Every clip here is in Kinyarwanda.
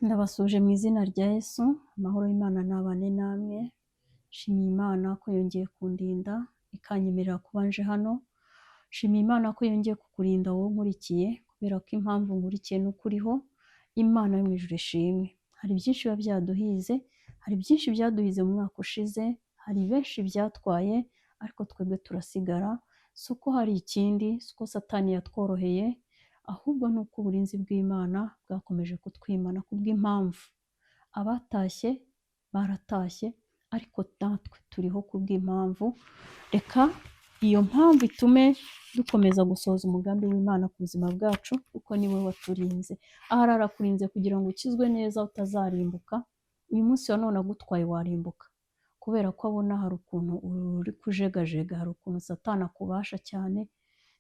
Ndabasuhuje mu izina rya Yesu, amahoro y'Imana nabane namwe, nshimiye Imana ko yongeye kundinda ikanyemerera kuba nje hano, nshimiye Imana ko yongeye kukurinda wowe unkurikiye, kubera ko impamvu nkurikiye ni uko uriho, Imana yo mu ijuru ishimwe. Hari byinshi biba byaduhize, hari byinshi byaduhize mu mwaka ushize, hari benshi byatwaye, ariko twebwe turasigara, si uko hari ikindi, si uko Satani yatworoheye, ahubwo ni uko uburinzi bw'Imana bwakomeje kutwimana kubw'impamvu. Abatashye baratashye, ariko natwe turiho kubw'impamvu, reka iyo mpamvu itume dukomeza gusohoza umugambi w'Imana ku buzima bwacu, kuko ni we waturinze. Ahari arakurinze kugira ngo ukizwe neza utazarimbuka, uyu munsi wa none agutwaye warimbuka, kubera ko abona hari ukuntu uri kujegajega, hari ukuntu Satani akubasha cyane,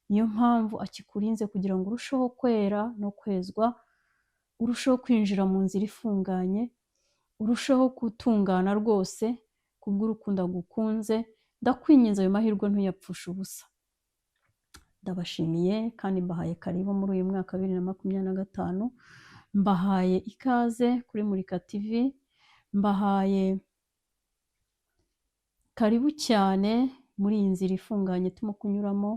niyo mpamvu akikurinze kugira ngo urusheho kwera no kwezwa, urusheho kwinjira mu nzira ifunganye, urusheho gutungana rwose kubw'urukundo agukunze, ndakwinginze ayo mahirwe ntuyapfushe ubusa. Ndabashimiye kandi mbahaye karibu muri uyu mwaka wa 2025, mbahaye ikaze kuri Murika TV, mbahaye karibu cyane muri iyi nzira ifunganye turimo kunyuramo,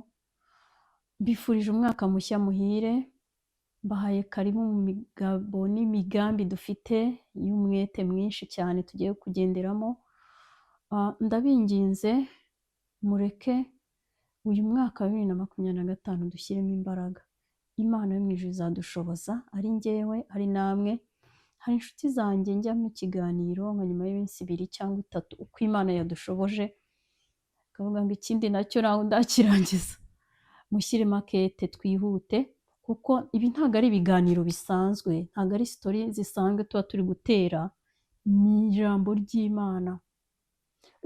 mbifurije umwaka mushya muhire, mbahaye karibu mu migabo n'imigambi dufite y'umwete mwinshi cyane tugiye kugenderamo, ndabinginze mureke uyu mwaka wa 2025 dushyiremo imbaraga. Imana yo mu ijuru izadushoboza, ari njyewe ari namwe, hari inshuti zanjye njya mu kiganiro nka nyuma y'iminsi 2 cyangwa 3 uko Imana yadushoboje, nkavuga ngo ikindi nacyo ntaho ndakirangiza. Mushyiremo akete twihute, kuko ibi ntabwo ari ibiganiro bisanzwe, ntabwo ari story zisanzwe tuba turi gutera, ni ijambo ry'Imana.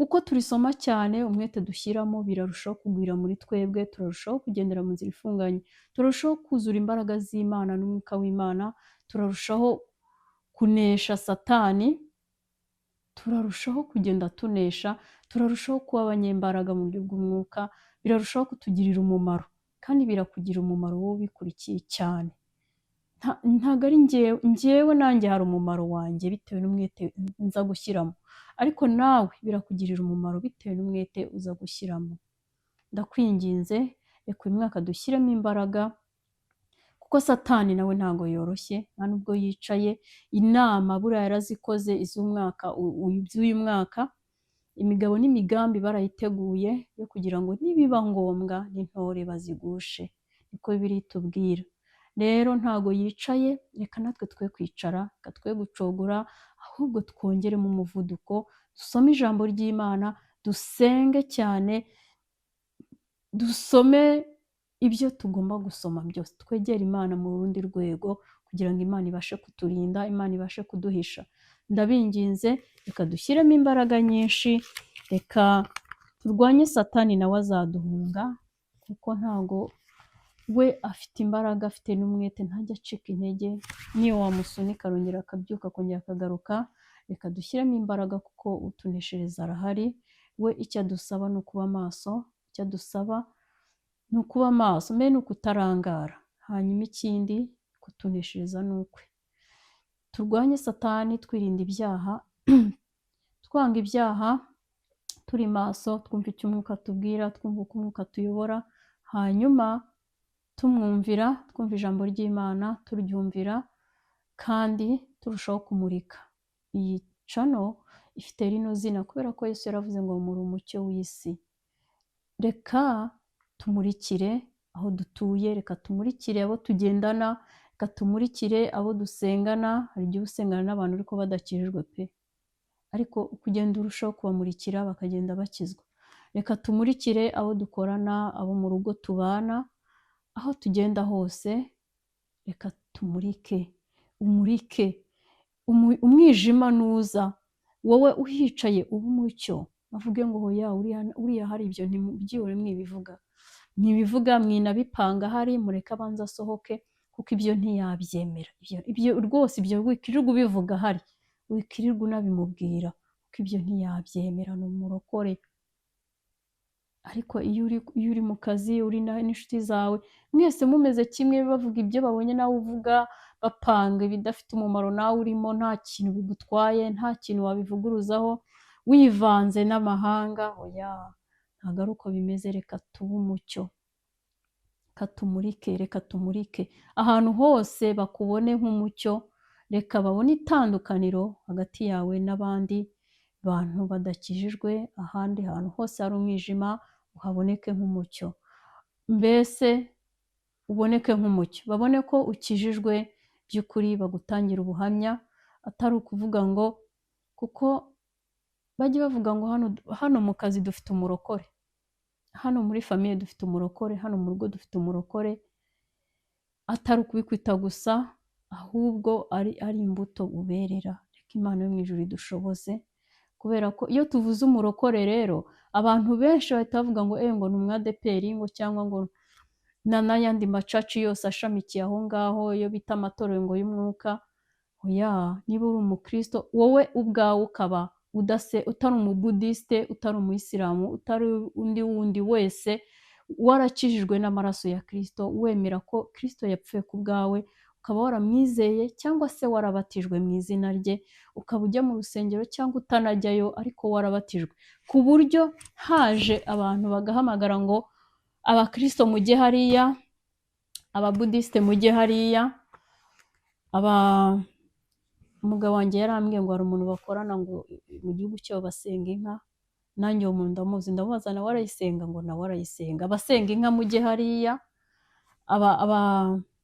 Uko turisoma cyane, umwete dushyiramo birarushaho kugwira muri twebwe, turarushaho kugendera mu nzira ifunganye, turarushaho kuzura imbaraga z'Imana n'umwuka w'Imana, turarushaho kunesha Satani, turarushaho kugenda tunesha, turarushaho kuba abanyembaraga mu buryo bw'umwuka, birarushaho kutugirira umumaro, kandi birakugira umumaro wowe ubikurikiye cyane. Ntabwo ari njyewe, njyewe nanjye hari umumaro wanjye bitewe n'umwete nza gushyiramo, ariko nawe birakugirira umumaro bitewe n'umwete uza gushyiramo. Ndakwinginze reka uyu mwaka dushyiremo imbaraga, kuko Satani nawe ntabwo yoroshye, nta nubwo yicaye, inama buriya yarazikoze iz'umwaka z'uyu mwaka, imigabo n'imigambi barayiteguye yo kugira ngo nibiba ngombwa n'intore bazigushe, niko Bibiliya itubwira. Rero ntago yicaye, reka natwe twe kwicara, reka twe gucogora, ahubwo twongeremo umuvuduko, dusome ijambo ry'Imana, dusenge cyane, dusome ibyo tugomba gusoma byose, twegere Imana mu rundi rwego kugira ngo Imana ibashe kuturinda, Imana ibashe kuduhisha. Ndabinginze reka dushyiremo imbaraga nyinshi, reka turwanye Satani nawe azaduhunga, kuko ntago we afite imbaraga, afite n'umwete, ntajya acika intege, niyo wamusunika arongera akabyuka akongera akagaruka. Reka dushyiremo imbaraga kuko utuneshereza arahari, we icyo adusaba ni ukuba maso, icyo adusaba ni ukuba maso, mbe ni ukutarangara. Hanyuma ikindi kutuneshereza ni ukwe. Turwanye Satani twirinda ibyaha, twanga ibyaha, turi maso, twumva icyo umwuka atubwira, twumva uko umwuka atuyobora, hanyuma tumwumvira, twumva ijambo ry'Imana, turyumvira kandi turushaho kumurika. Iyi channel ifite rino zina kubera ko Yesu yaravuze ngo muri umucyo w'isi. Reka tumurikire aho dutuye, reka tumurikire abo tugendana, reka tumurikire abo dusengana. Hari igihe usengana n'abantu ariko badakijijwe pe, ariko uko ugenda urushaho kubamurikira bakagenda bakizwa. Reka tumurikire abo dukorana, abo mu rugo tubana, aho tugenda hose, reka tumurike, umurike. Umwijima nuza, wowe uhicaye uba umucyo, bavuge ngo hoya uriya hari ibyo ntimubyihore, mwibivuga, mwibivuga, mwinabipanga ahari, mureke abanze asohoke, kuko ibyo ntiyabyemera. Ibyo rwose ibyo wikirirwa ubivuga ahari, wikirirwa unabimubwira, kuko ibyo ntiyabyemera, ni umurokore. Ariko iyo uri mu kazi, uri n'inshuti zawe, mwese mumeze kimwe, bavuga ibyo babonye nawe uvuga, bapanga ibidafite umumaro nawe urimo, nta kintu bigutwaye, nta kintu wabivuguruzaho, wivanze n'amahanga, oya, ntabwo ari uko bimeze. Reka tube umucyo, reka tumurike, reka tumurike ahantu hose, bakubone nk'umucyo. Reka babone itandukaniro hagati yawe n'abandi bantu badakijijwe. Ahandi hantu hose hari umwijima, uhaboneke nk'umucyo, mbese uboneke nk'umucyo, babone ko ukijijwe by'ukuri, bagutangira ubuhamya, atari ukuvuga ngo kuko bajye bavuga ngo hano mu kazi dufite umurokore, hano muri famille dufite umurokore, hano mu rugo dufite umurokore, atari ukubikwita gusa, ahubwo ari imbuto uberera. Reka Imana yo mu ijuru idushoboze, kubera ko iyo tuvuze umurokore rero, abantu benshi bahita bavuga ngo ngo ni umwadeperi, ngo cyangwa ngo n'ayandi ma church yose ashamikiye aho ngaho, iyo bita amatorero ngo y'umwuka. Oya, niba uri umukristo, wowe ubwawe ukaba udase, utari umubudisite, utari umuyisilamu, utari undi wundi wese, warakijijwe n'amaraso ya Kristo, wemera ko Kristo yapfuye ku bwawe, ukaba waramwizeye cyangwa se warabatijwe mu izina rye, ukaba ujya mu rusengero cyangwa utanajyayo ariko warabatijwe, ku buryo haje abantu bagahamagara ngo abakristo mujye hariya, ababudisite mujye hariya, aba umugabo wanjye yarambwiye ngo hari umuntu bakorana ngo mu gihugu cyabo basenga inka, nanjye uwo muntu ndamuzi, ndamubaza nawe arayisenga, ngo nawe arayisenga. Abasenga inka mujye hariya, aba aba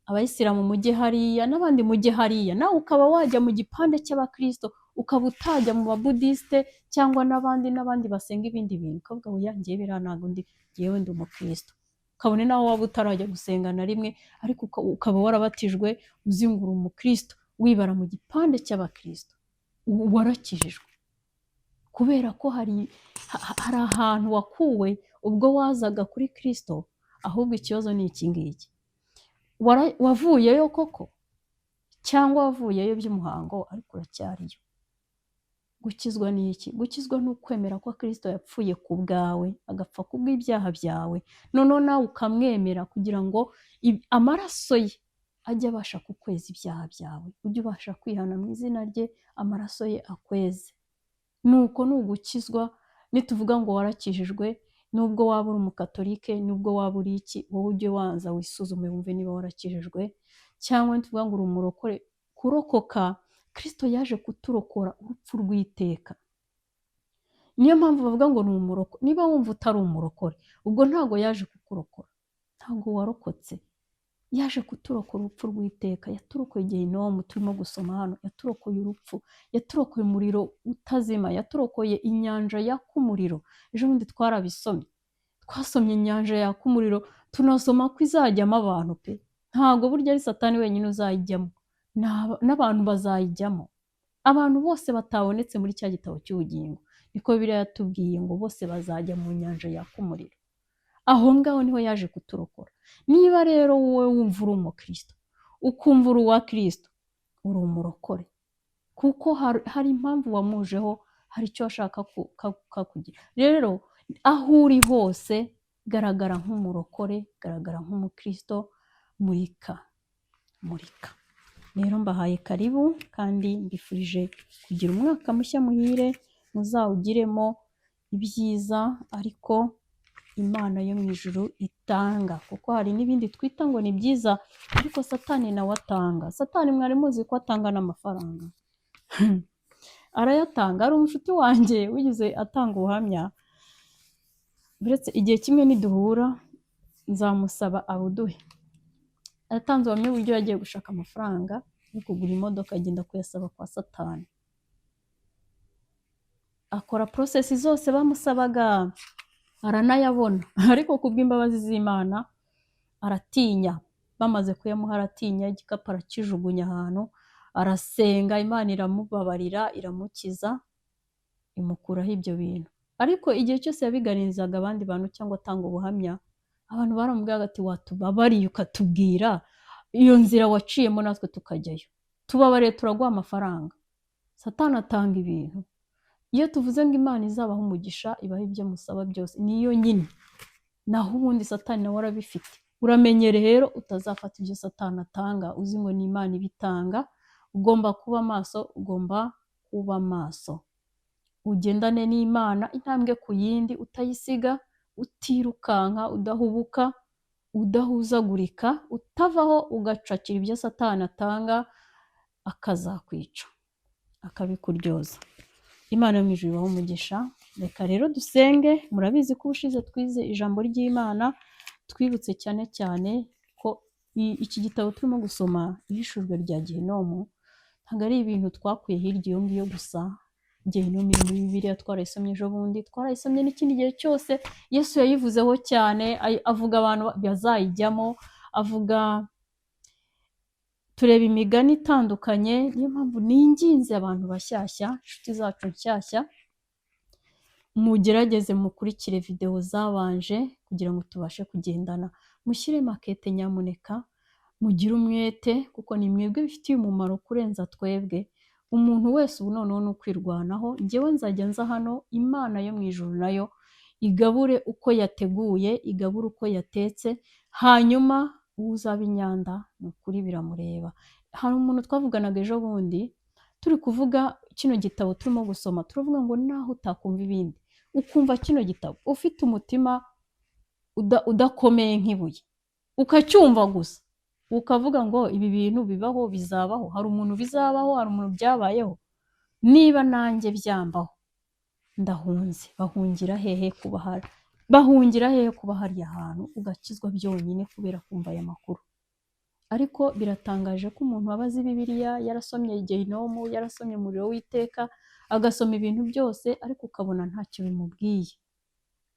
abayisilamu mujye hariya, n'abandi mujye hariya, nawe ukaba wajya mu gipande cy'abakristo, ukaba utajya mu babudisite cyangwa n'abandi n'abandi basenga ibindi bintu, ukavuga ngo ya njyewe biriya ntabwo ndi, njyewe ndi umukristo. Kabone naho waba utarajya gusenga na rimwe, ariko ukaba warabatijwe, uzi ngo uri umukristo, wibara mu gipande cy'abakristo, warakijijwe, kubera ko hari ahantu wakuwe ubwo wazaga kuri Kristo. Ahubwo ikibazo ni iki ngiki: wavuyeyo koko, cyangwa wavuyeyo by'umuhango ariko uracyariyo? Gukizwa ni iki? Gukizwa ni ukwemera ko Kristo yapfuye ku bwawe, agapfa ku bw'ibyaha byawe, noneho nawe ukamwemera kugira ngo amaraso ye ajye abasha kukweza ibyaha byawe, ujye ubasha kwihana mu izina rye, amaraso ye akweze. Nuko ni ugukizwa. Nituvuga ngo warakijijwe, nubwo waba uri umukatolike, nubwo waba uri iki, wowe ujye wanza wisuzume wumve niba warakijijwe. Cyangwa nituvuga ngo uri umurokore, kurokoka, Kristo yaje kuturokora urupfu rw'iteka, niyo mpamvu bavuga ngo ni umurokore. Niba wumva utari umurokore, ubwo ntabwo yaje kukurokora, ntabwo warokotse. Yaje kuturokora urupfu rw'iteka, yaturokoye gehinomu turimo gusoma hano, yaturokoye urupfu, yaturokoye umuriro utazima, yaturokoye inyanja yaka umuriro. Ejo bundi twarabisomye, twasomye inyanja yaka umuriro, tunasoma ko izajyamo abantu pe. Ntabwo burya ari Satani wenyine uzayijyamo, n'abantu bazayijyamo, abantu bose batabonetse muri cya gitabo cy'ubugingo. Niko Bibiliya yatubwiye ngo bose bazajya mu nyanja yaka umuriro. Aho ngaho niho yaje kuturokora. Niba rero wowe wumva uri umukristo, ukumva uri uwa Kristo, uri umurokore, kuko hari impamvu wamujeho, hari icyo ashaka kugira. Rero aho uri hose, garagara nk'umurokore, garagara nk'umukristo, murika, murika. Rero mbahaye karibu kandi mbifurije kugira umwaka mushya muhire, muzawugiremo ibyiza ariko Imana yo mu ijuru itanga, kuko hari n'ibindi twita ngo ni byiza ariko Satani nawe atanga. Satani mwari muzi ko atanga n'amafaranga? Arayatanga. Hari umushuti wanjye wigeze atanga ubuhamya, uretse igihe kimwe niduhura nzamusaba abuduhe. Yatanze ubuhamya uburyo yagiye gushaka amafaranga yo kugura imodoka, agenda kuyasaba kwa Satani, akora process zose bamusabaga, aranayabona, ariko kubw'imbabazi z'Imana aratinya. Bamaze kuyamuha aratinya, igikapu arakijugunya ahantu, arasenga, Imana iramubabarira, iramukiza, imukuraho ibyo bintu. Ariko igihe cyose yabiganirizaga abandi bantu cyangwa atanga ubuhamya, abantu baramubwiraga ati: "Watubabariye ukatubwira iyo nzira waciyemo natwe tukajyayo, tubabariye turaguha amafaranga." Satani atanga ibintu. Iyo tuvuze ngo Imana izabaha umugisha, ibaha ibyo musaba byose, niyo nyine. Naho ubundi Satani nawe arabifite. Uramenye rero utazafata ibyo Satani atanga uzi ngo ni Imana ibitanga. Ugomba kuba maso, ugomba kuba maso, ugendane n'Imana intambwe ku yindi, utayisiga, utirukanka, udahubuka, udahuzagurika, utavaho ugacakira ibyo Satani atanga, akazakwica akabikuryoza. Imana yo mu ijuru ibahe umugisha. Reka rero dusenge. Murabizi ko ubushize twize ijambo ry'Imana, twibutse cyane cyane ko iki gitabo turimo gusoma, Ihishurwa rya Gehinomu, ntabwo ari ibintu twakuye hirya iyo ngiyo gusa. Gehinomu iri muri Bibiliya, twarayisomye ejo bundi, twarayisomye n'ikindi gihe cyose. Yesu yayivuzeho cyane, avuga abantu bazayijyamo, avuga, tureba imigani itandukanye. Niyo mpamvu ninginze abantu bashyashya, inshuti zacu nshyashya, mugerageze mukurikire videwo zabanje kugira ngo tubashe kugendana. Mushyire makete nyamuneka, mugire umwete, kuko ni mwebwe bifitiye umumaro kurenza twebwe. Umuntu wese ubu noneho ni ukwirwanaho. Njyewe nzajya nza hano, Imana yo mu ijuru nayo igabure uko yateguye, igabure uko yatetse, hanyuma uwo uzaba inyanda ni ukuri biramureba. Hari umuntu twavuganaga ejo bundi turi kuvuga kino gitabo turimo gusoma, turavuga ngo naho utakumva ibindi, ukumva kino gitabo ufite umutima udakomeye nk'ibuye, ukacyumva gusa, ukavuga ngo ibi bintu bibaho, bizabaho, hari umuntu bizabaho, hari umuntu byabayeho, niba nanjye byambaho ndahunze. Bahungira hehe kuba hari, bahungira hehe kuba hariya hantu, ugakizwa byonyine kubera kumva aya makuru? Ariko biratangaje ko umuntu aba azi Bibiliya, yarasomye Gehinomu, yarasomye umuriro w'iteka, agasoma ibintu byose, ariko ukabona ntacyo bimubwiye.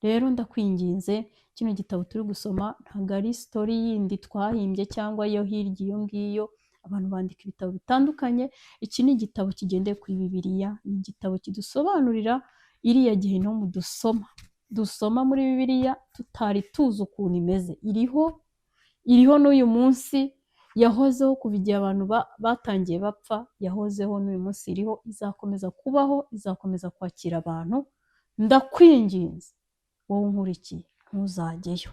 Rero ndakwinginze, kino gitabo turi gusoma ntabwo ari story yindi twahimbye cyangwa yo hirya iyo ngiyo. Abantu bandika ibitabo bitandukanye. Iki ni igitabo kigendeye kuri Bibiliya, ni igitabo kidusobanurira iriya Gehinomu dusoma muri Bibiliya tutari tuzi ukuntu imeze. Iriho, iriho n'uyu munsi, yahozeho kuva igihe abantu batangiye bapfa, yahozeho n'uyu munsi iriho, izakomeza kubaho, izakomeza kwakira abantu. Ndakwinginze wowe unkurikiye, ntuzajyeyo.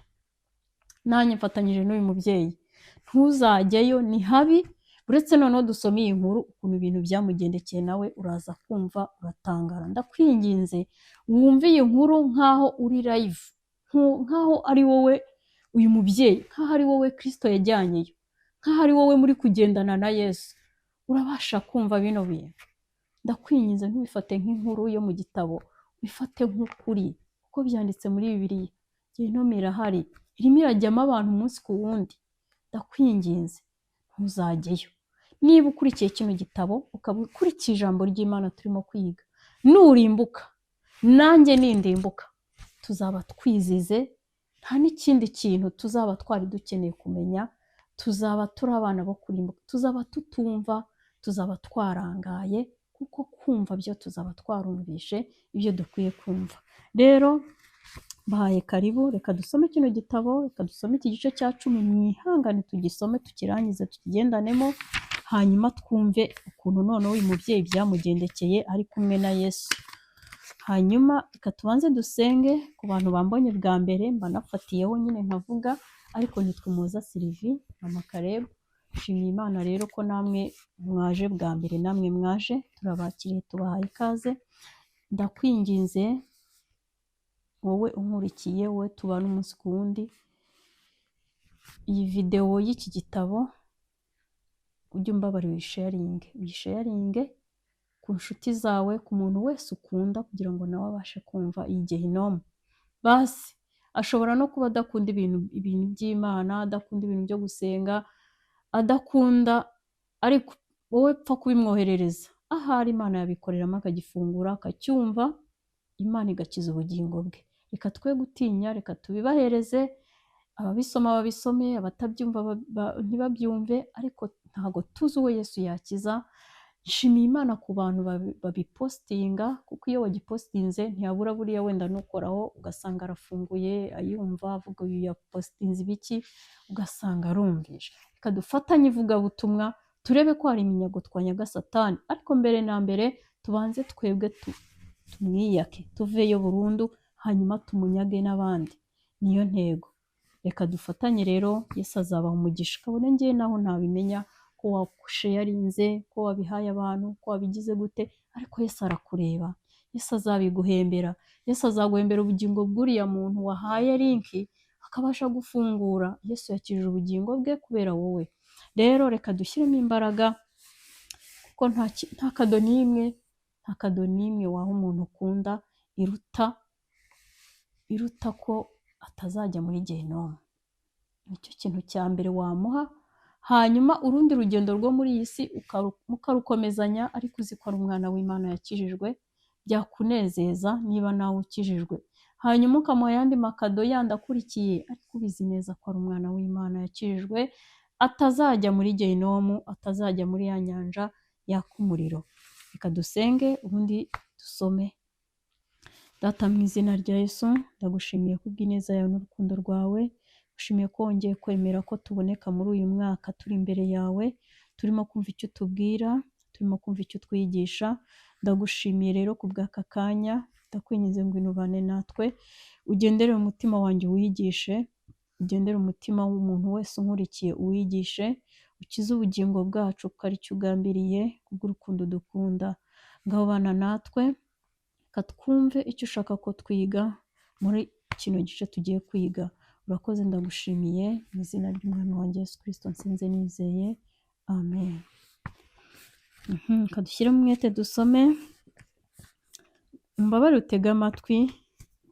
Nanjye mfatanyije n'uyu mubyeyi, ntuzajyeyo, ni habi. Uretse noneho dusome iyi nkuru ukuntu ibintu byamugendekeye, nawe uraza kumva uratangara. Ndakwinginze wumve iyi nkuru nk'aho uri live, nk'aho ari wowe uyu mubyeyi, nk'aho ari wowe Kirisito yajyanyeyo, nk'aho ari wowe muri kugendana na Yesu. Urabasha kumva bino bintu? Ndakwinginze ntubifate nk'inkuru yo mu gitabo, bifate nk'ukuri kuko byanditse muri Bibiliya. Gehinomu irahari, irimo irajyamo abantu umunsi ku wundi. Ndakwinginze ntuzajyeyo. Niba ukurikiye kino gitabo, ukaba ukurikiye ijambo ry'Imana turimo kwiga, nurimbuka nanjye nindimbuka, tuzaba twizize. Nta n'ikindi kintu tuzaba twari dukeneye kumenya. Tuzaba turi abana bo kurimbuka, tuzaba tutumva, tuzaba twarangaye, kuko kumva byo tuzaba twarumvishe ibyo dukwiye kumva. Rero bahaye karibu. Reka dusome kino gitabo, reka dusome iki gice cya 10. Mwihangane tugisome, tukirangize, tukigendanemo, hanyuma twumve ukuntu noneho uyu mubyeyi byamugendekeye ari kumwe na Yesu. Hanyuma reka tubanze dusenge. Ku bantu bambonye bwa mbere, mba nafatiyeho nyine nkavuga, ariko nitwa Umuhoza Sylvie, Mama Caleb. Nshimiye Imana rero ko namwe mwaje bwa mbere, namwe mwaje turabakiriye, tubahaye ikaze. Ndakwinginze wowe unkurikiye, wowe tubana umunsi ku wundi, iyi videwo y'iki gitabo ujye umbabarira uyisharinge, uyisharinge ku nshuti zawe, ku muntu wese ukunda, kugira ngo nawe abashe kumva iyi Gehinomu. Basi ashobora no kuba adakunda ibintu by'Imana, adakunda ibintu byo gusenga, adakunda, ariko wowe pfa kubimwoherereza, ahari Imana yabikoreramo akagifungura akacyumva, Imana igakiza ubugingo bwe. Reka twe gutinya, reka tubibahereze, ababisoma babisome, abatabyumva ntibabyumve, ariko ntabwo tuzi uwo Yesu yakiza. Nshimiye Imana ku bantu babipostinga, kuko iyo wagipostinze ntiyabura buriya wenda nukoraho ugasanga arafunguye, ayumva avuga uyu yapostinze ibiki, ugasanga arumvishe. Reka dufatanye ivugabutumwa, turebe ko hari iminyago twanyaga Satani, ariko mbere na mbere tubanze twebwe Tumwiyake tuveyo burundu, hanyuma tumunyage n'abandi. Niyo ntego. Reka dufatanye rero, Yesu azabaha umugisha. Kabone ngewe naho ntabimenya ko washarinze, ko wabihaye abantu, ko wabigize gute, ariko Yesu arakureba. Yesu azabiguhembera. Yesu azaguhembera ubugingo bw'uriya muntu wahaye link akabasha gufungura. Yesu yakijije ubugingo bwe kubera wowe. Rero reka dushyiremo imbaraga, kuko nta cadeau n'imwe, nta cadeau n'imwe waha umuntu ukunda iruta ko atazajya muri gehinomu. Nicyo kintu cya mbere wamuha, hanyuma urundi rugendo rwo muri iyi si mukarukomezanya, ariko uzi ko ari umwana w'Imana yakijijwe, byakunezeza niba nawe ukijijwe. Hanyuma ukamuha ayandi ma cadeau yandi akurikiye, ariko ubizi neza ko ari umwana w'Imana yakijijwe, atazajya muri gehinomu, atazajya muri ya nyanja yaka umuriro. Reka dusenge, ubundi dusome. Data, mu izina rya Yesu, ndagushimiye kubw'ineza yawe n'urukundo rwawe. Ushimiye ko wongeye kwemera ko tuboneka muri uyu mwaka turi imbere yawe, turimo kumva icyo utubwira, turimo kumva icyo utwigisha. Ndagushimiye rero ku bw'aka kanya. Ndakwinginze ngo ubane natwe, ugendere umutima wanjye uwigishe, ugendere umutima w'umuntu wese unkurikiye uwigishe, ukize ubugingo bwacu kuko ari cyo ugambiriye kubw'urukundo dukunda. Ngaho bana natwe, reka twumve icyo ushaka ko twiga muri kino gice tugiye kwiga. Urakoze, ndagushimiye, mu izina ry'Umwami wanjye Yesu Kirisito nsenze nizeye, amen. Reka dushyiremo umwete dusome. Umbabarire utege amatwi,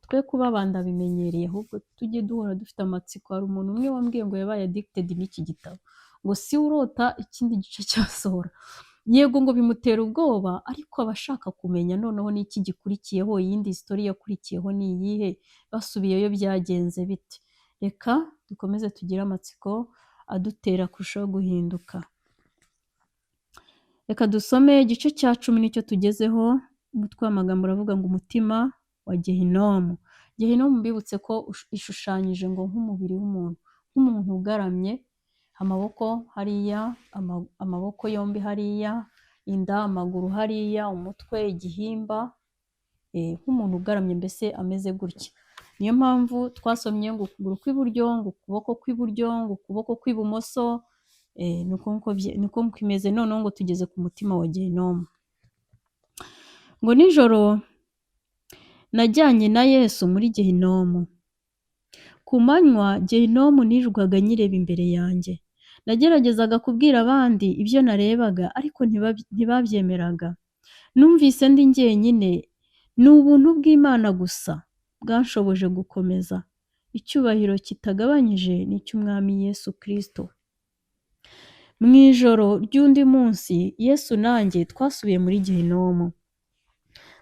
twe kuba bandabimenyereye, ahubwo tujye duhora dufite amatsiko. Hari umuntu umwe wambwiye ngo yabaye addicted n'iki gitabo, ngo si urota ikindi gice cyasohora. Yego, ngo bimutera ubwoba, ariko aba ashaka kumenya noneho n'iki gikurikiyeho, iyindi story yakurikiyeho ni iyihe, basubiyeyo byagenze bite? Reka dukomeze tugire amatsiko adutera kurushaho guhinduka. Reka dusome igice cya 10, nicyo tugezeho. Umutwe w'amagambo uravuga ngo umutima wa gehinomu. Gehinomu, mbibutse ko ishushanyije ngo nk'umubiri w'umuntu, nk'umuntu ugaramye, amaboko hariya, amaboko yombi hariya, inda, amaguru hariya, umutwe, igihimba, nk'umuntu ugaramye mbese ameze gutya. Niyo mpamvu twasomye ngo ukuguru kw'iburyo, ngo ukuboko kw'iburyo, ngo ukuboko kw'ibumoso, niko nguko imeze. Noneho ngo tugeze ku mutima wa gehinomu. Ngo nijoro najyanye na Yesu muri gehinomu. Ku manywa gehinomu nirirwaga nyireba imbere yanjye. Nageragezaga kubwira abandi ibyo narebaga, ariko ntibabyemeraga. Numvise ndi njyenyine. Ni ubuntu bw'Imana gusa bwanshoboje gukomeza. Icyubahiro kitagabanyije ni icy'Umwami Yesu Kristo. Mu ijoro ry'undi munsi, Yesu nanjye twasubiye muri gehinomu.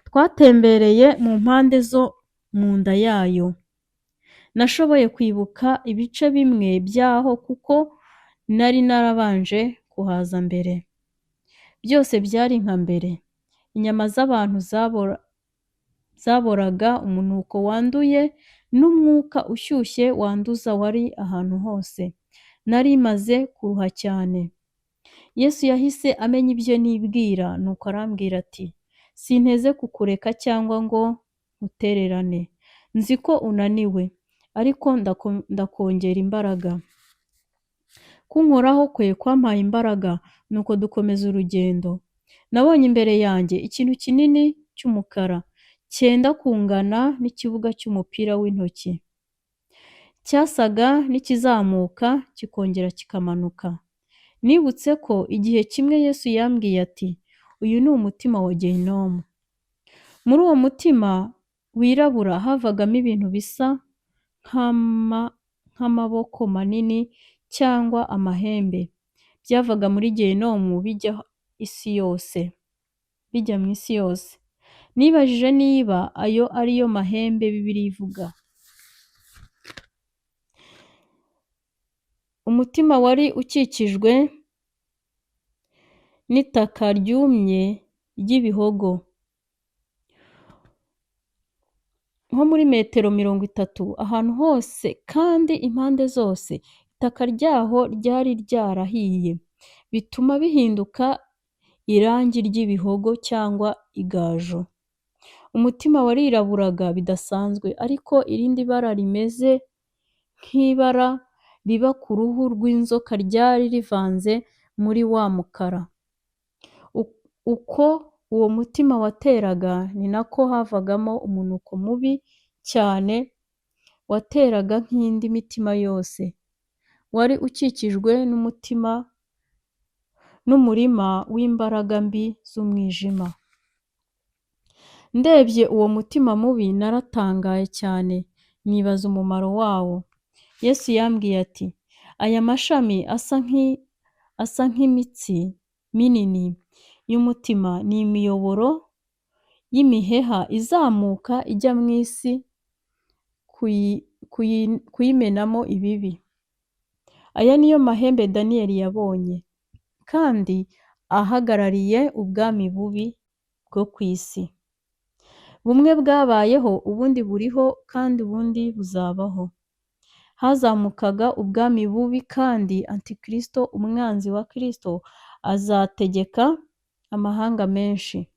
Twatembereye mu mpande zo mu nda yayo. Nashoboye kwibuka ibice bimwe byaho kuko nari narabanje kuhaza mbere. Byose byari nka mbere. Inyama z'abantu zaboraga, umunuko wanduye n'umwuka ushyushye wanduza wari ahantu hose. Nari maze kuruha cyane. Yesu yahise amenya ibyo nibwira, nuko arambwira ati: "Sinteze kukureka cyangwa ngo nkutererane. Nzi ko unaniwe, ariko ndakongera imbaraga." Kunkoraho kwe kwampaye imbaraga, nuko dukomeza urugendo. Nabonye imbere yanjye ikintu kinini cy'umukara cyenda kungana n'ikibuga cy'umupira w'intoki. Cyasaga n'ikizamuka kikongera kikamanuka. Nibutse ko igihe kimwe Yesu yambwiye ati: "Uyu ni umutima wa gehinomu." Muri uwo mutima wirabura havagamo ibintu bisa nk'amaboko manini cyangwa amahembe. Byavaga muri gehinomu bijya mu isi yose. Nibajije niba ayo ari yo mahembe Bibiliya ivuga. Umutima wari ukikijwe n'itaka ryumye ry'ibihogo, nko muri metero 30 ahantu hose kandi impande zose. Itaka ryaho ryari ryarahiye, bituma bihinduka irangi ry'ibihogo cyangwa igaju. Umutima wariraburaga bidasanzwe, ariko irindi bara rimeze nk'ibara riba ku ruhu rw'inzoka ryari rivanze muri wa mukara. Uko uwo mutima wateraga ni nako havagamo umunuko mubi cyane wateraga nk'indi mitima yose. Wari ukikijwe n'umutima n'umurima w'imbaraga mbi z'umwijima. Ndebye uwo mutima mubi naratangaye cyane, nibaza umumaro wawo. Yesu yambwiye ati, aya mashami asa nk'imitsi minini y'umutima ni imiyoboro y'imiheha izamuka ijya mu isi kuyimenamo ibibi. Aya niyo mahembe Daniyeli yabonye, kandi ahagarariye ubwami bubi bwo ku isi. Bumwe bwabayeho, ubundi buriho, kandi ubundi buzabaho. Hazamukaga ubwami bubi kandi Antikristo, umwanzi wa Kristo, azategeka amahanga menshi.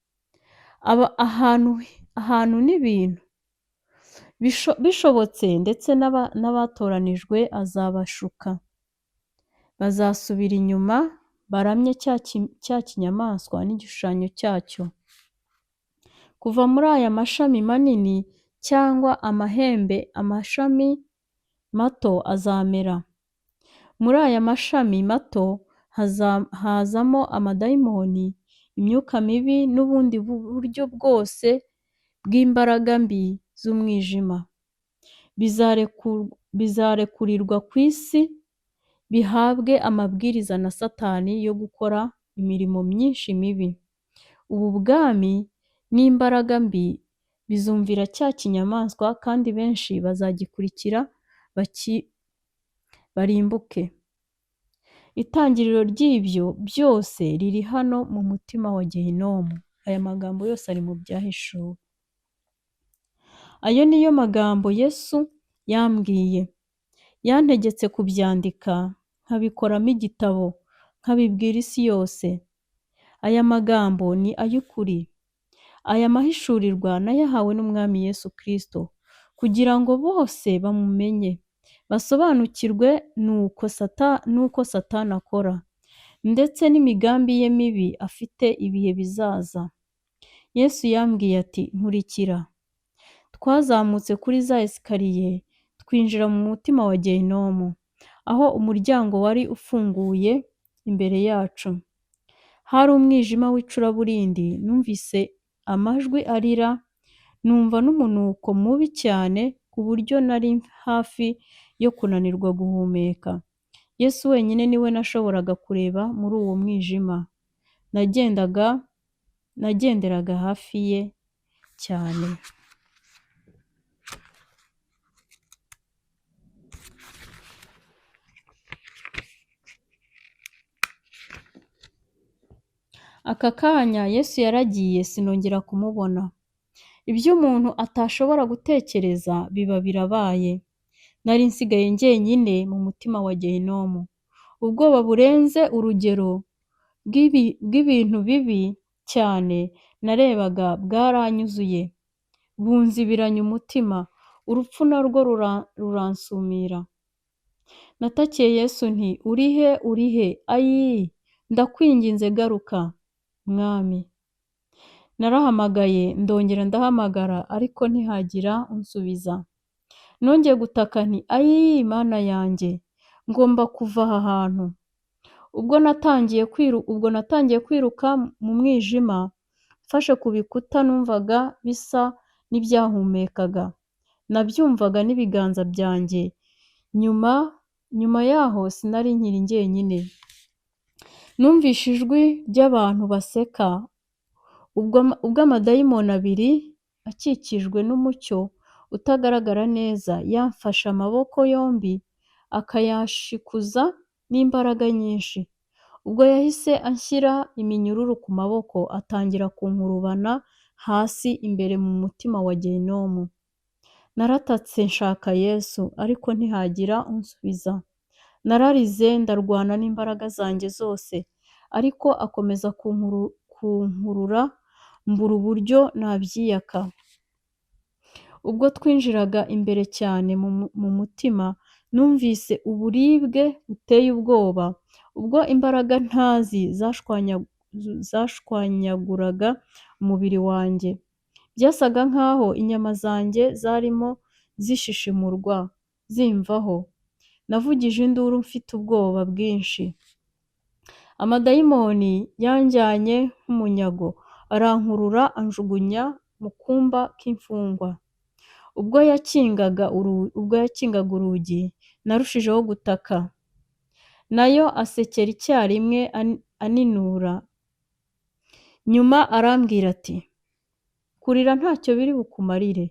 Aba ahantu n'ibintu bishobotse, ndetse n'abatoranijwe azabashuka. Bazasubira inyuma baramye cya kinyamaswa n'igishushanyo cyacyo. Kuva muri aya mashami manini cyangwa amahembe, amashami mato azamera. Muri aya mashami mato hazamo amadayimoni, imyuka mibi n'ubundi buryo bwose bw'imbaraga mbi z'umwijima. Bizarekurirwa ku isi, bihabwe amabwiriza na Satani yo gukora imirimo myinshi mibi. Ubu bwami n'imbaraga mbi bizumvira cya kinyamaswa, kandi benshi bazagikurikira barimbuke. Itangiriro ry'ibyo byose riri hano mu mutima wa Gehinomu. Aya magambo yose ari mu Byahishuwe. Ayo niyo magambo Yesu yambwiye. Yantegetse kubyandika, nkabikoramo igitabo, nkabibwira isi yose. Aya magambo ni ay'ukuri. Aya mahishurirwa nayahawe n'Umwami Yesu Kristo, kugira ngo bose bamumenye, basobanukirwe n'uko Satani akora, ndetse n'imigambi ye mibi afite ibihe bizaza. Yesu yambwiye ati, nkurikira. Twazamutse kuri za esikariye, twinjira mu mutima wa Gehinomu, aho umuryango wari ufunguye imbere yacu. Hari umwijima w'icuraburindi, numvise amajwi arira, numva n'umunuko mubi cyane ku buryo nari hafi yo kunanirwa guhumeka. Yesu wenyine niwe nashoboraga kureba muri uwo mwijima. Nagenderaga hafi ye cyane. Aka kanya Yesu yaragiye, sinongera kumubona. Ibyo umuntu atashobora gutekereza biba birabaye. Nari nsigaye njyenyine mu mutima wa Gehinomu. Ubwoba burenze urugero bw'ibintu bibi cyane narebaga bwaranyuzuye, bunzibiranya umutima, urupfu narwo ruransumira. Natakiye Yesu nti, urihe, urihe, ayi, ndakwinginze garuka, Mwami. Narahamagaye, ndongera ndahamagara, ariko ntihagira unsubiza. Nongeye gutaka nti, ayi, Mana yanjye, ngomba kuva aha hantu. Ubwo natangiye kwiruka mu mwijima, mfashe ku bikuta numvaga bisa n'ibyahumekaga. Nabyumvaga n'ibiganza byanjye. Nyuma yaho sinari nkiri njyenyine. Numvise ijwi ry'abantu baseka, ubwo amadayimoni abiri akikijwe n'umucyo utagaragara neza yamfashe amaboko yombi akayashikuza n'imbaraga nyinshi. Ubwo yahise anshyira iminyururu ku maboko, atangira kunkurubana hasi imbere mu mutima wa Gehinomu. Naratatse nshaka Yesu, ariko ntihagira unsubiza. Nararize ndarwana n'imbaraga zanjye zose, ariko akomeza kunkurura, mbura uburyo nabyiyaka. Ubwo twinjiraga imbere cyane mu mutima, numvise uburibwe buteye ubwoba, ubwo imbaraga ntazi zashwanyaguraga umubiri wanjye. Byasaga nkaho inyama zanjye zarimo zishishimurwa zimvaho. Navugije induru mfite ubwoba bwinshi. Amadayimoni yanjyanye nk'umunyago, arankurura anjugunya mu kumba k'imfungwa. Ubwo yakingaga urugi, narushijeho gutaka. Nayo asekera icyarimwe aninura. Nyuma arambwira ati: "Kurira ntacyo biri bukumarire.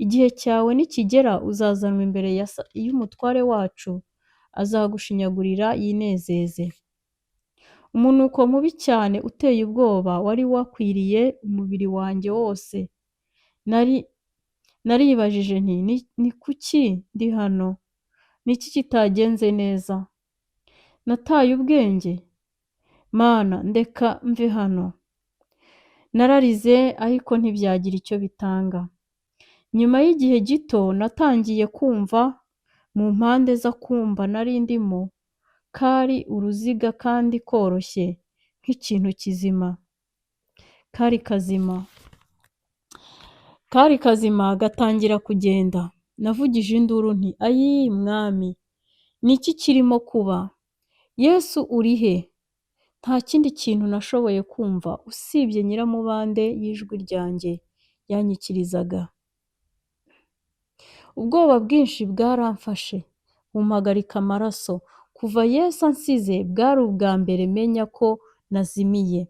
Igihe cyawe nikigera uzazanwa imbere y'umutware wacu, azagushinyagurira yinezeze." Umunuko mubi cyane uteye ubwoba wari wakwiriye umubiri wanjye wose. Naribajije nti: "Ni kuki ndi hano? Ni iki kitagenze neza? Nataye ubwenge? Mana, ndeka mve hano." Nararize, ariko ntibyagira icyo bitanga. Nyuma y'igihe gito natangiye kumva mu mpande z'akumba nari ndimo, kari uruziga kandi koroshye nk'ikintu kizima. Kari kazima. Kari kazima gatangira kugenda. Navugije induru nti: "Ayii Mwami, ni iki kirimo kuba? Yesu uri he?" Nta kindi kintu nashoboye kumva usibye nyiramubande y'ijwi ryanjye yanyikirizaga. Ubwoba bwinshi bwaramfashe, bumpagarika amaraso. Kuva Yesu ansize, bwari ubwa mbere menya ko nazimiye,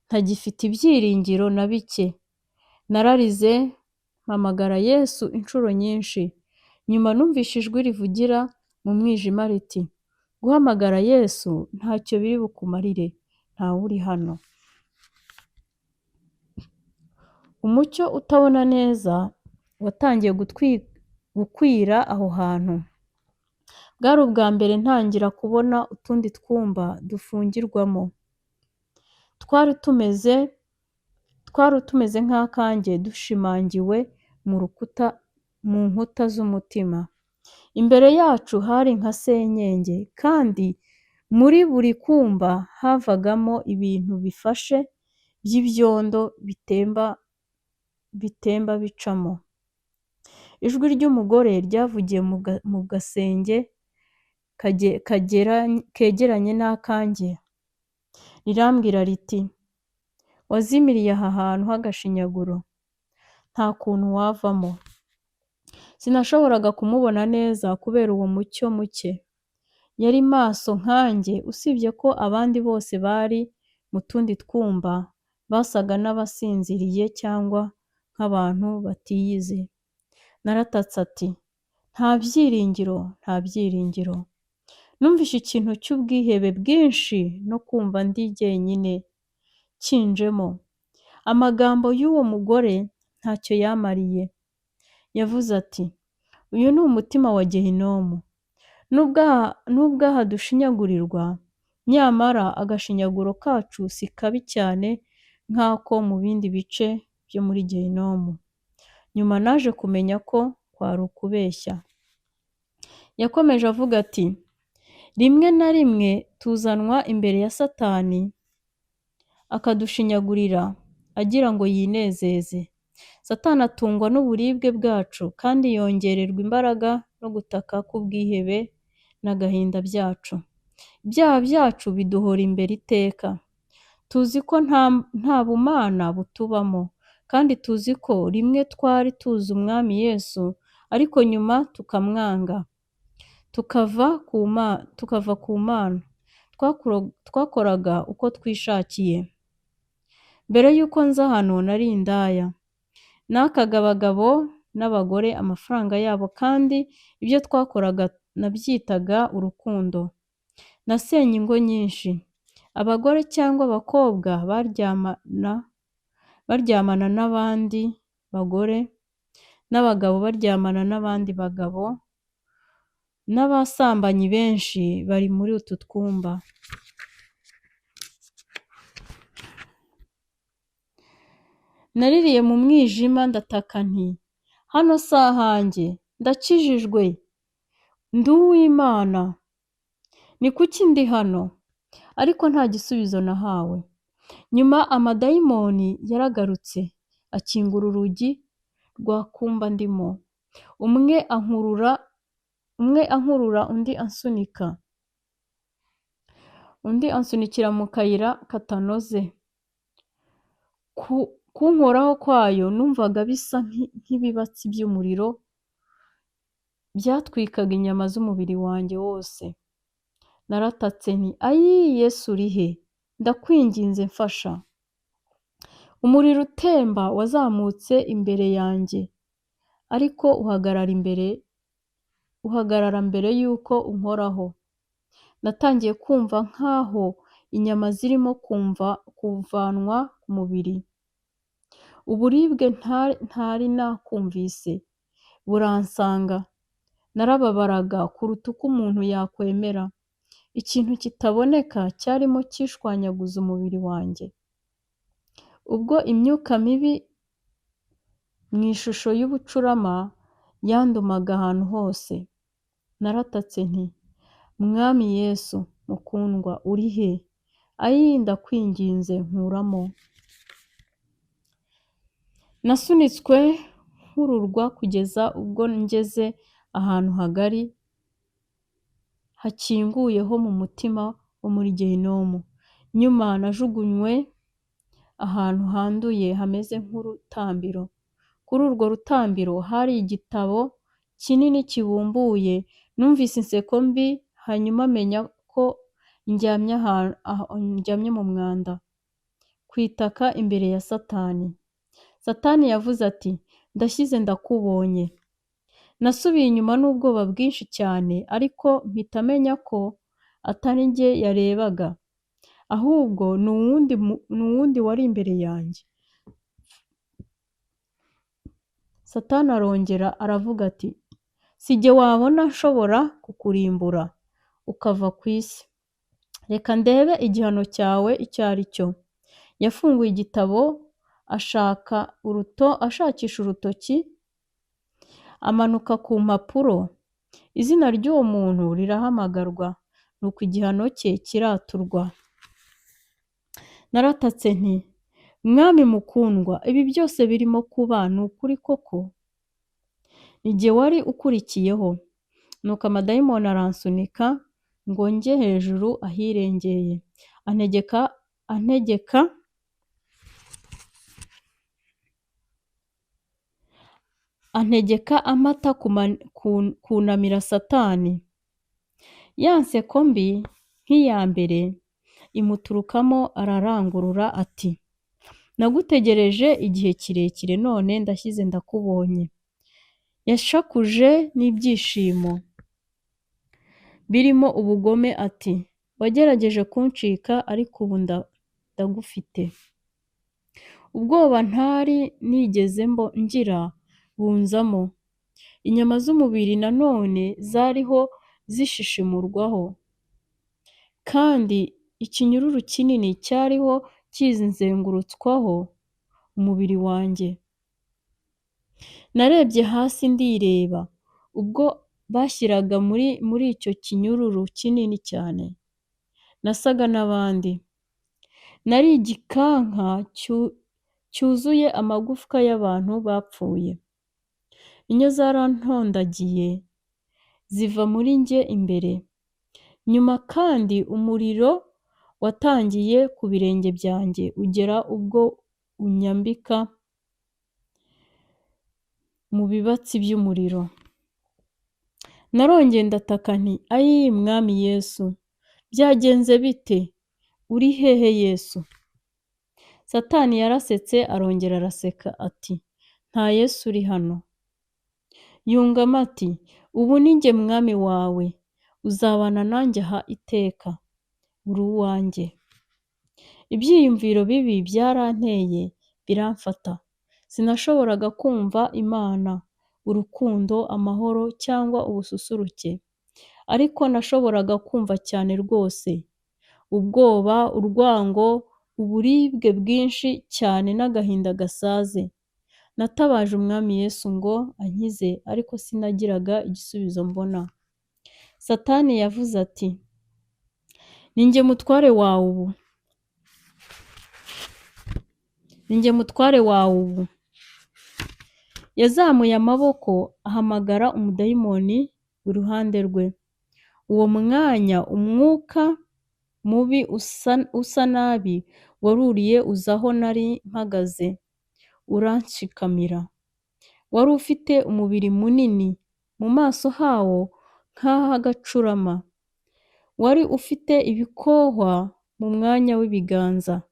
ntagifite ibyiringiro na bike. Nararize mpamagara Yesu inshuro nyinshi. Nyuma numvise ijwi rivugira mu mwijima riti: "Guhamagara Yesu ntacyo biri bukumarire, ntawe uri hano." Umucyo utabona neza watangiye gukwira aho hantu. Bwari ubwa mbere ntangira kubona utundi twumba dufungirwamo. Twari tumeze nk'akanjye, dushimangiwe mu rukuta, mu nkuta z'umutima. Imbere yacu hari nka senyenge, kandi muri buri kumba havagamo ibintu bifashe by'ibyondo bitemba bicamo. Ijwi ry'umugore ryavugiye mu gasenge kegeranye n'akanjye rirambwira riti: "Wazimiriye aha hantu h'agashinyaguro, nta kuntu wavamo." Sinashoboraga kumubona neza kubera uwo mucyo muke. Yari maso nkanjye, usibye ko abandi bose bari mu tundi twumba basaga n'abasinziriye cyangwa nk'abantu batiyizi. Naratatse ati: "Nta byiringiro, nta byiringiro." Numvise ikintu cy'ubwihebe bwinshi no kumva ndi jyenyine kinjemo. Amagambo y'uwo mugore ntacyo yamariye. Yavuze ati: "Uyu ni umutima wa Gehinomu. Nubwo aha dushinyagurirwa, nyamara agashinyaguro kacu si kabi cyane nk'ako mu bindi bice byo muri Gehinomu." Nyuma naje kumenya ko kwari ukubeshya. Yakomeje avuga ati: "Rimwe na rimwe tuzanwa imbere ya Satani akadushinyagurira agira ngo yinezeze. Satani atungwa n'uburibwe bwacu kandi yongererwa imbaraga no gutaka k'ubwihebe n'agahinda byacu. Ibyaha byacu biduhora imbere iteka. Tuzi ko nta bumana butubamo, kandi tuzi ko rimwe twari tuzi Umwami Yesu, ariko nyuma tukamwanga, tukava ku Mana. Twakoraga uko twishakiye. Mbere y'uko nza hano nari indaya. Nakaga abagabo n'abagore amafaranga yabo, kandi ibyo twakoraga nabyitaga urukundo. Nasenye ingo nyinshi. Abagore cyangwa abakobwa baryamana n'abandi bagore, n'abagabo baryamana n'abandi bagabo, n'abasambanyi benshi bari muri utu twumba. Naririye mu mwijima ndataka nti: Hano si ahanjye, ndakijijwe, ndi uw'Imana. Ni kuki ndi hano? Ariko nta gisubizo nahawe. Nyuma amadayimoni yaragarutse, akingura urugi rwa kumba ndimo. Umwe ankurura, undi ansunika, undi ansunikira mu kayira katanoze. Kunkoraho kwayo numvaga bisa nk'ibibatsi by'umuriro byatwikaga inyama z'umubiri wanjye wose. Naratatse nti: "Ayi, Yesu, uri he? Ndakwinginze, mfasha." Umuriro utemba wazamutse imbere yanjye, ariko uhagarara mbere y'uko unkoraho. Natangiye kumva nk'aho inyama zirimo kumva kuvanwa ku mubiri. Uburibwe ntari nakumvise buransanga. Narababaraga kuruta uko umuntu yakwemera. Ikintu kitaboneka cyarimo cyishwanyaguza umubiri wanjye. Ubwo imyuka mibi mu ishusho y'ubucurama yandumaga ahantu hose. Naratatse nti: "Mwami Yesu mukundwa, uri he? Ayi, ndakwinginze, nkuramo." Nasunitswe nkururwa kugeza ubwo ngeze ahantu hagari hakinguye ho mu mutima wo muri gehinomu. Nyuma najugunywe ahantu handuye hameze nk'urutambiro. Kuri urwo rutambiro hari igitabo kinini kibumbuye. Numvise inseko mbi, hanyuma menya ko ndyamye mu mwanda, ku itaka, imbere ya Satani. Satani yavuze ati: "Ndashyize ndakubonye." Nasubiye inyuma n'ubwoba bwinshi cyane, ariko mpita menya ko atari njye yarebaga, ahubwo ni uwundi wari imbere yanjye. Satani arongera aravuga ati: "Si jye wabona nshobora kukurimbura ukava ku isi. Reka ndebe igihano cyawe icyo ari cyo." Yafunguye igitabo ashakisha urutoki, amanuka ku mpapuro. Izina ry'uwo muntu rirahamagarwa, nuko igihano cye kiraturwa. Naratatse nti: "Mwami mukundwa, ibi byose birimo kuba ni ukuri koko?" Ni jye wari ukurikiyeho. Nuko amadayimoni aransunika ngo njye hejuru ahirengeye, antegeka ampata kunamira Satani. Ya nseko mbi nk'iya mbere imuturukamo, ararangurura ati: "Nagutegereje igihe kirekire, none ndashyize ndakubonye." Yashakuje n'ibyishimo birimo ubugome ati: "Wagerageje kuncika, ariko ubu ndagufite." Ubwoba ntari nigeze ngira bunzamo. Inyama z'umubiri nanone zariho zishishimurwaho, kandi ikinyururu kinini cyariho kizengurutswaho umubiri wanjye. Narebye hasi ndireba ubwo bashyiraga muri icyo kinyururu kinini cyane. Nasaga n'abandi. Nari igikanka cyuzuye amagufwa y'abantu bapfuye. Inyo zarantondagiye ziva muri njye imbere. Nyuma kandi umuriro watangiye ku birenge byanjye ugera ubwo unyambika mu bibatsi by'umuriro. Narongeye ndataka nti: "Ayi, Mwami Yesu, byagenze bite? Uri hehe Yesu?" Satani yarasetse, arongera araseka ati: "Nta Yesu uri hano." Yungamo ati: "Ubu ni njye mwami wawe, uzabana nanjye aha iteka, uri uwanjye." Ibyiyumviro bibi byaranteye biramfata. Sinashoboraga kumva Imana, urukundo, amahoro cyangwa ubususuruke, ariko nashoboraga kumva cyane rwose ubwoba, urwango, uburibwe bwinshi cyane n'agahinda gasaze. Natabaje Umwami Yesu ngo ankize, ariko sinagiraga igisubizo mbona. Satani yavuze ati: "Ni njye mutware wawe ubu. Ni njye mutware wawe ubu." Yazamuye amaboko ahamagara umudayimoni iruhande rwe. Uwo mwanya umwuka mubi usa nabi waruriye uza aho nari mpagaze uranshikamira. Wari ufite umubiri munini, mu maso hawo nk'ah'agacurama. Wari ufite ibikohwa mu mwanya w'ibiganza,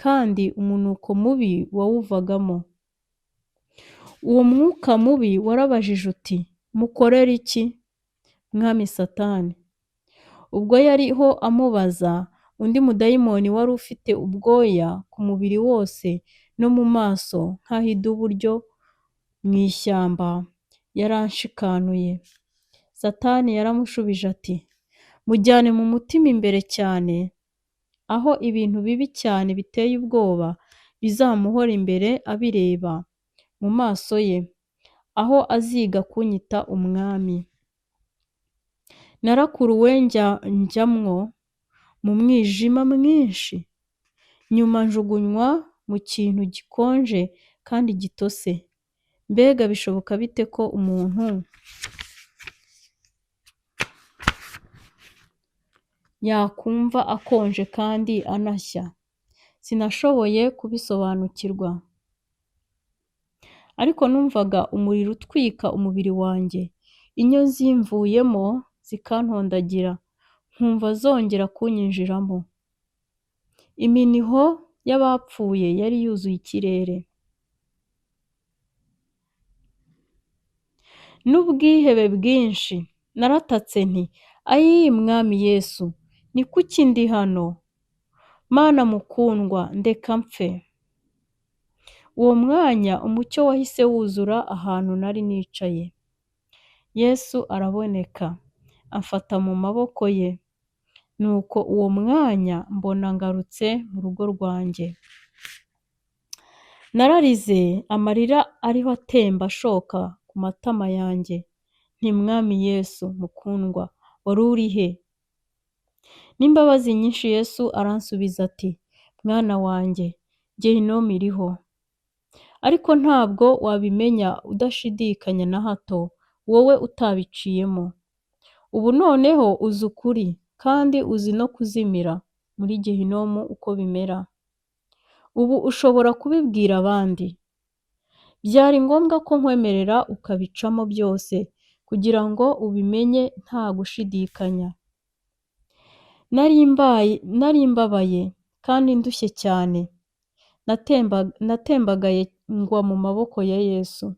kandi umunuko mubi wawuvagamo. Uwo mwuka mubi warabajije uti: "Mukorere iki, Mwami Satani?" Ubwo yariho amubaza, undi mudayimoni wari ufite ubwoya ku mubiri wose no mu maso nk'ah'idubu ryo mu ishyamba yaranshikanuye. Satani yaramushubije ati: "Mujyane mu mutima imbere cyane, aho ibintu bibi cyane biteye ubwoba bizamuhora imbere abireba mu maso ye, aho aziga kunyita umwami." Narakuruwe njyamwo mu mwijima mwinshi, nyuma njugunywa mu kintu gikonje kandi gitose. Mbega bishoboka bite ko umuntu yakumva akonje kandi anashya? Sinashoboye kubisobanukirwa. Ariko numvaga umuriro utwika umubiri wanjye, inyo zimvuyemo zikantondagira, nkumva zongera kunyinjiramo. Iminiho y'abapfuye yari yuzuye ikirere. N'ubwihebe bwinshi, naratatse nti: "Ayii Mwami Yesu, ni kuki ndi hano? Mana mukundwa, ndeka mpfe." Uwo mwanya umucyo wahise wuzura ahantu nari nicaye. Yesu araboneka, amfata mu maboko ye. Nuko uwo mwanya mbona ngarutse mu rugo rwanjye. Nararize, amarira ariho atemba ashoka ku matama yanjye, nti: "Mwami Yesu mukundwa, wari uri he?" N'imbabazi nyinshi Yesu aransubiza ati: "Mwana wanjye, Gehinomu iriho. Ariko ntabwo wabimenya udashidikanya na hato, wowe utabiciyemo. Ubu noneho uzi ukuri, kandi uzi no kuzimira muri Gehinomu uko bimera. Ubu ushobora kubibwira abandi. Byari ngombwa ko nkwemerera ukabicamo byose, kugira ngo ubimenye nta gushidikanya." Nari mbabaye kandi ndushye cyane. Natembagaye ngwa mu maboko ya Yesu.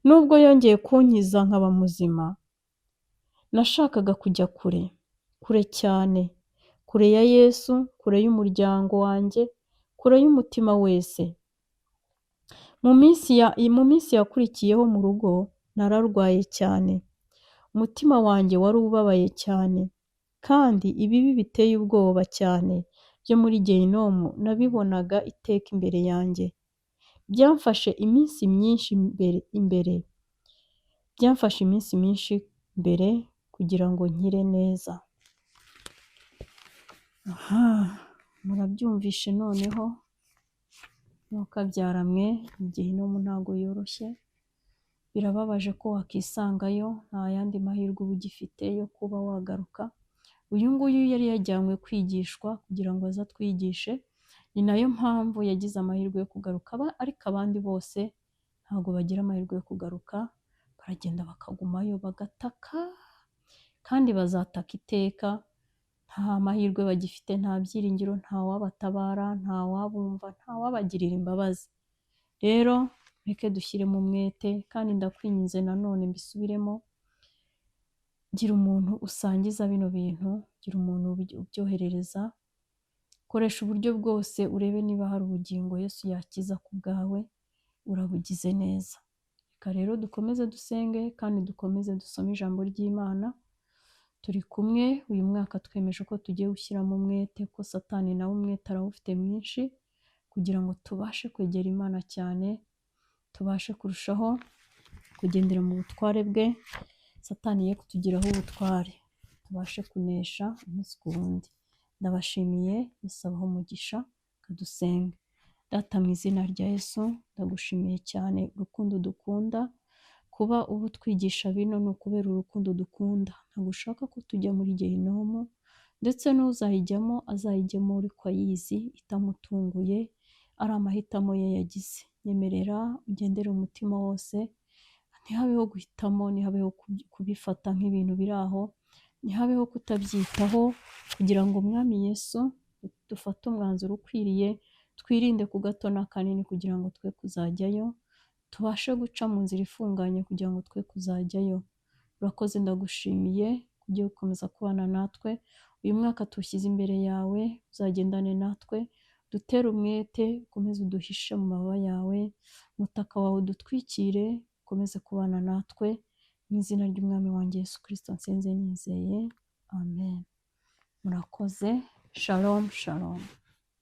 Nubwo yongeye kunkiza nkaba muzima, nashakaga kujya kure, kure cyane, kure ya Yesu, kure y'umuryango wanjye, kure y'umutima wese. Mu minsi yakurikiyeho mu rugo nararwaye cyane. Umutima wanjye wari ubabaye cyane, kandi ibibi biteye ubwoba cyane byo muri Gehinomu nabibonaga iteka imbere yanjye. Byamfashe iminsi myinshi imbere, byamfashe iminsi myinshi mbere kugira ngo nkire neza. Aha, murabyumvishe noneho, mwokabyara mwe, Gehinomu ntago yoroshye. Birababaje ko wakisangayo, nta yandi mahirwe uba ugifite yo kuba wagaruka. Uyu nguyu yari yajyanywe kwigishwa kugira ngo aze atwigishe, ni nayo mpamvu yagize amahirwe yo kugaruka, ariko abandi bose ntabwo bagira amahirwe yo kugaruka, baragenda bakagumayo bagataka, kandi bazataka iteka, nta mahirwe bagifite, nta byiringiro, nta wabatabara, nta wabumva, nta wabagirira imbabazi. Rero reke dushyiremo umwete, kandi ndakwinginze nanone mbisubiremo, gira umuntu usangiza bino bintu, gira umuntu ubyoherereza, koresha uburyo bwose urebe niba hari ubugingo Yesu yakiza ku bwawe, urabugize neza. Reka rero dukomeze dusenge kandi dukomeze dusome ijambo ry'Imana. Turi kumwe uyu mwaka twemeje ko tugiye gushyiramo umwete, ko Satani nawe umwete arawufite mwinshi, kugira ngo tubashe kwegera Imana cyane, Tubashe kurushaho kugendera mu butware bwe, Satani ye kutugiraho ubutware, tubashe kunesha umunsi ku wundi. Ndabashimiye, Yesu abahe umugisha. Kadusenge. Data, mu izina rya Yesu, ndagushimiye cyane urukundo dukunda. Kuba uba utwigisha bino ni ukubera urukundo dukunda. Ntabwo ushaka ko tujya muri gehinomu, ndetse n'uzayijyamo azayijyemo ariko ayizi, itamutunguye, ari amahitamo ye yagize. Nyemerera ugendere umutima wose, ntihabeho guhitamo, ntihabeho kubifata nk'ibintu biri aho, ntihabeho kutabyitaho, kugira ngo, Mwami Yesu, dufate umwanzuro ukwiriye, twirinde ku gato n'akanini kugira ngo twe kuzajyayo, tubashe guca mu nzira ifunganye kugira ngo twe kuzajyayo. Urakoze, ndagushimiye ugiye gukomeza kubana natwe. Uyu mwaka tuwushyize imbere yawe, uzagendane natwe, dutere umwete, ukomeze uduhishe mu mababa yawe, umutaka wawe udutwikire, ukomeze kubana natwe. Mu izina ry'Umwami wanjye Yesu Kirisito nsenze nizeye, amen. Murakoze. Shalom, shalom.